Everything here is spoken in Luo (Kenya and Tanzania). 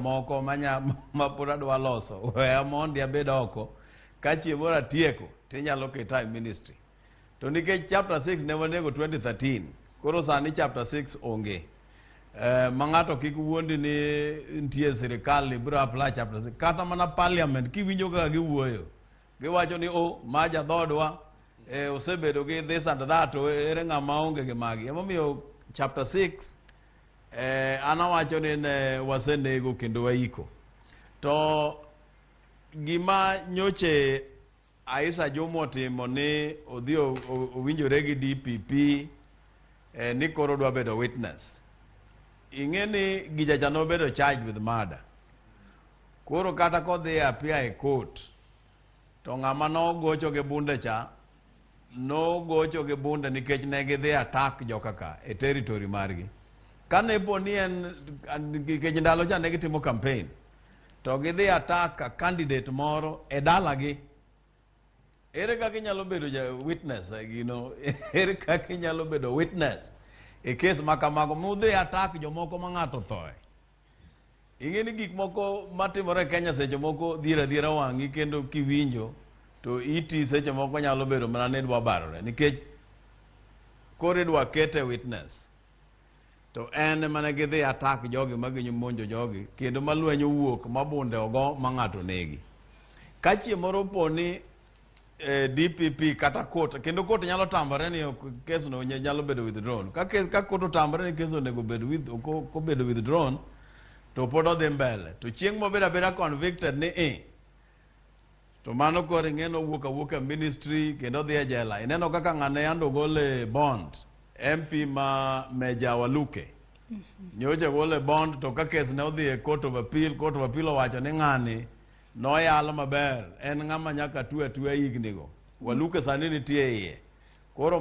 moko manya ma pod adwa loso. Weya mondi abed oko. Ka chieng' moro atieko, tinyalo keta e ministry. To nikech chapter 6 ne wanego 2013, koro sani chapter 6 onge. Ma ng'ato kik wuondi ni nitie sirikal ni biro apply chapter 6. Kata mana parliament kiwinjo kaka giwuoyo, giwacho ni oh, ma jadhodwa osebedo gi this and that, to ere ng'ama onge gi magi. Emomiyo chapter 6 an awacho ni ne wasenego kendo waiko. To gima nyoche Aisha Jumwa otimo ni odhi owinjore gi DPP ni koro dwa bedo witness. Ing'e ni gicha cha nobedo charged with murder. Koro kata kodhi appear e court, to ng'ama nogocho gi bunde cha, nogocho gi bunde nikech ne gidhi attack joka ka e territory margi. Kane po ni en, nikech ndalo cha ne gitimo campaign, to gidhi attack a candidate moro e dalagi. Ere kaka inyalo bedo ja witness e gino? Ere kaka inyalo bedo witness e kes ma kamago mudhi attack jomoko ma ng'ato othoe? Ing'e ni gik moko matimore e Kenya seche moko dhier adhiera wang'i kendo kiwinjo to iti seche moko nyalo bedo mana ni idwa barore nikech koro idwa kete witness to en ema ne gidhi attack jogi ma gimonjo jogi kendo ma lweny owuok ma bunde ogo ma ng'ato negi. Ka chieng' moro po ni DPP kata court kendo court nyalo tamore ni kes no nyalo bedo withdrawn. Ka kes ka court otamore ni kes onego bed with kobedo withdrawn to pod odhi mbele. To chieng' mobedo abeda convicted ni to mano koro ing'e nowuok awuoka ministry kendo odhi e jela. Ineno kaka ng'ane yande ogol e bond MP ma Meja Waluke. Nyocha ogol e bond to ka kes ne odhi e Court of Appeal, Court of Appeal owacho ni ng'ani noyalo maber, en ng'ama nyaka twe atweya higni go. Waluke sani nitie iye. Koro